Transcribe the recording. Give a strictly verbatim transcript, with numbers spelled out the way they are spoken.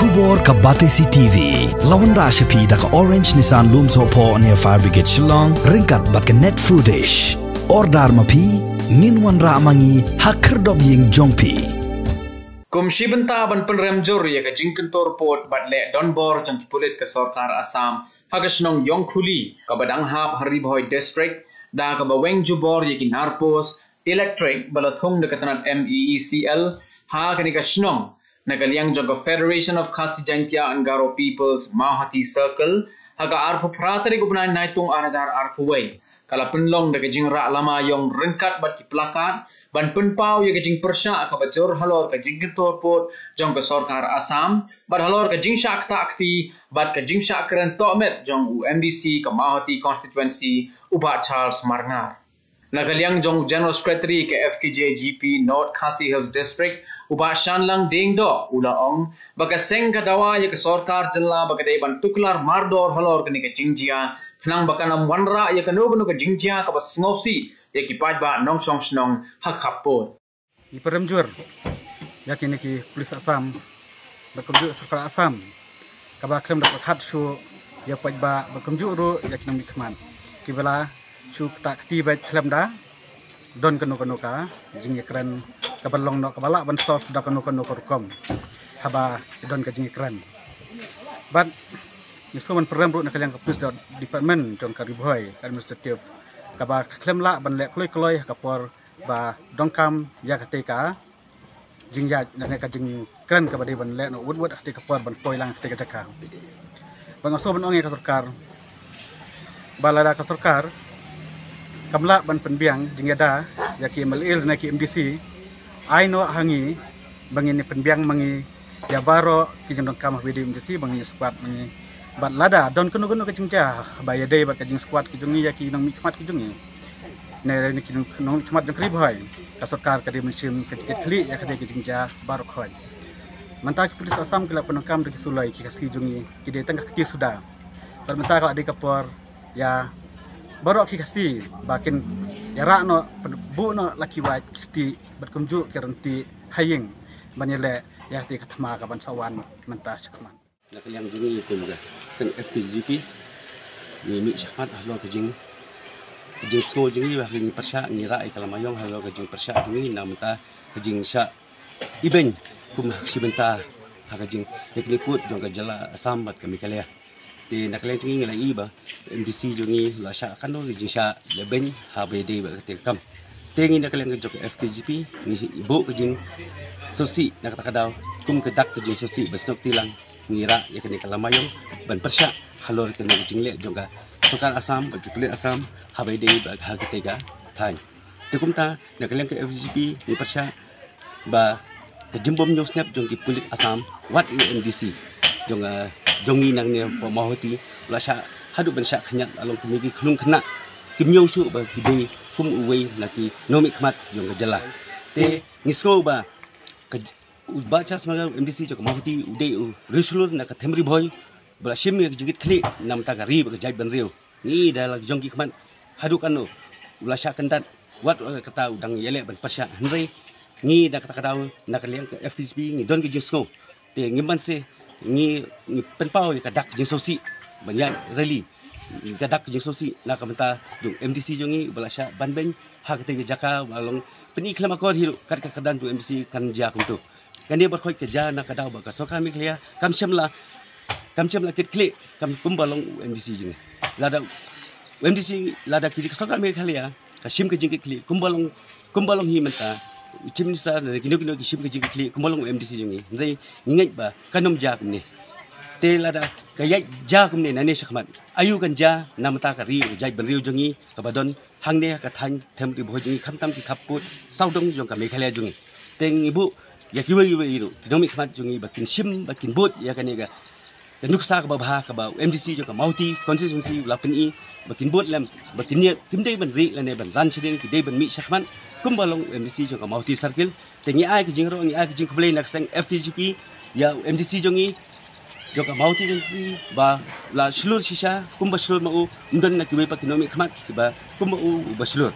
Khubor ka Batesi T V. La wanrah sha phi da ka Orange Nissan Lumsohphoh near Fire Brigade Shillong, ryngkat bad ka Net Foodish. Order ma phi, ngin wanrah ma ngi ha khyrdop ïing jong phi. Kum shi bynta ban pynrem jur ïa ka jingkyntur pud bad leh donbor jong ki pulit ka sorkar Assam ha ka shnong Ïongkhuli kaba dang hap ha Ri Bhoi District, da kaba weng jubor ïa ki nar post elektrik ba la thung da ka tnat M E E C L ha kane ka shnong, na ka liang jong ka Federation of Khasi Jaintia and Garo Peoples Mawhati Circle, ha ka arphew phra tarik u bnai Naitung ar hajar arphew wei, ka la pynlong da ka jingrah lama ïong ryngkat bad ki plakat ban pynpaw ïa ka jingpyrshah kaba jur halor ka jingkyntur pud jong ka sorkar Assam bad halor ka jingshah ktah kti bad ka jingshah kren tohmet jong u M D C ka Mawhati Constituency, u Bah Charles Marngar. Na ka liang jong u General Secretary ka F K J G P North Khasi Hills District, u Bah Shanlang Diengdoh, u la ong ba ka seng ka dawa ïa ka sorkar jylla ba ka dei ban tuklar mardor halor kane ka jingjia, khnang ba kan ym wanrah ïa kano kano ka jingjia kaba sngewsih ïa ki paidbah nongshong shnong ha ka khappud. Ngi pynrem jur ïa kine ki pulit Assam bad kumjuh sorkar Assam kaba khlem da pyrkhat shuh ïa paidbah bad kumjuh ruh ïa ki nongmihkhmat kiba la shu ktah kti bad khlem da don kano kano ka jingïakren kaba long noh kaba lah ban solve da kano kano ka rukom haba don ka jingïakren. Bad ngi sngewbha ban pynrem ruh na ka liang ka police department jong ka Ri Bhoi administrative kaba khlem lah ban leh kloi kloi ha ka por ba donkam ïa katei ka jingïaid lane ka jingkren kaba dei ban leh noh wut wut ha katei ka por ban poi lang ha katei ka jaka. Ba nga sngewbha ban ong ïa ka sorkar ba lada ka sorkar kam lah ban pynbiang jingïada ïa ki M L A lane ki M D C, ai noh ha ngi ba ngin pynbiang ma ngi ïa baroh ki jingdonkam ha ba ïadei M D C ba ngin squad ma ngi. Bad lada don kano kano ka jingjia ba ïadei bad ka jingsquad ki jong ngi ïa ki nongmihkhmat ki jong ngi, ne, ne ki nongmihkhmat jong ka Ri Bhoi, ka sorkar ka dei ban shim ka jingkitkhlieh ïa katei ka jingjia baroh khoit. Mynta ki pulit Assam ki la pyndonkam da ki suloi, ki Khasi jong ngi ki dei tang ka kti suda. Bad mynta ka la dei ka por ïa baroh ki Khasi ba kin ïarah noh, buh noh la ki wait stieh bad kumjuh ki ryntieh ha ïing ban ïaleh ïa katei ka thma ka ban sa wan mynta shakhmat. Na ka liang jong ngi kum ka seng F K J G P, ngi mih shakhmat halor ka jing, ka jingsngew jong ngi ba ngi pyrshah, ngi rah ïa ka lama ïong halor ka jingpyrshah jong ngi na mynta ka jingshah ibeiñ kum shi bynta ha ka jingpicnic pud jong ka jylla Assam bad ka Meghalaya. Te na ka liang jong ngi ngi la ïohi ba M D C jong ngi la shah kano ka jingshah lehbeiñ ha ba ïadei bad katei ka kam. Te ngi na ka liang jong ka F K J P ngi buh ka jingsngewsih na kata ka daw kum ka dak ka jingsngewsih ba snoh kti lang, ngi rah ïa kane ka lama ïong ban pyrshah halor kane ka jingleh jong ka sorkar Assam bad ki pulit Assam ha ba ïadei bad ha katei ka thaiñ. Te kumta na ka liang ka F K J G P ngi pyrshah ba ka jingbym ñiew sngap jong ki pulit Assam, wat u M D C jong, ah, jong ngi nangne hapoh Mawhati, u la shah haduh ban shah khñiat, la long kum ki khyllung khynnah, kim ñiew shuh ba ki dei kum uwei na ki nongmihkhmat jong ka jylla. Te ngi sngew ba ka, u Bah Charles Marngar, M D C jong ka Mawhati, u dei u riewshlur na ka them Ri Bhoi ba la shim ïa ka jingkitkhlieh na bynta ka ri bad ka jaitbynriew. Ngi da la jong ki khmat haduh kano u la shah kyndat, wat la kata u dang ïaleh ban pyrshah, hynrei ngi da kata ka daw na ka liang ka F K J P ngi don ka jingsngew. Te ngim banse ngi, ngi pynpaw ïa ka dak jingsngewsih ban ïaid rally, ka dak jingsngewsih na ka bynta jong M D C jong ngi ba la shah ban beiñ ha katei ka jaka ba long pyni khlem akor hi ruh, kat ka kyrdan jong M D C kan jia kumto. Kane baroh khoit ka jia na ka daw ba ka sorkar Meghalaya kam shym la, kam shym la kitkhlieh, kam kumba long u M D C jong ngi. Lada u M D C, lada ki ka sorkar Meghalaya ka shim ka jingkitkhlieh kumba long, kumba long hi mynta u Chief Minister ne kino kino ki shim ka jingkitkhlieh kumba long u M D C jong ngi, hynrei ngi ngeit ba kan ym jia kumne. Te lada ka ïaid jia kumne nangne shakhmat, aïu kan jia na bynta ka ri, ka jaitbynriew jong ngi kaba don hangne ha ka thaiñ them Ri Bhoi jong ngi, khamtam ki khappud sawdong jong ka Meghalaya jong ngi. Te ngi buh ïa kiwei kiwei ruh ki nongmihkhmat jong ngi ba kin shim, ba kin bud ïa kane ka, ka nuksa kaba bha kaba u M D C jong ka Mawhati constituency u la pyni, ba kin bud lem, ba kin ïa, kim dei ban rieh lane ban ran shadien, ki dei ban mih shakhmat kumba long u M D C jong ka Mawhati circle. Te ngi ai ka jingïaroh, ngi ai ka jingkhublei na ka seng F K J P ïa u M D C jong ngi jong ka Mawhati constituency ba la shlur shisha, kumba shlur ma u, ym don na kiwei pat ki nongmihkhmat kiba kumba u, uba shlur.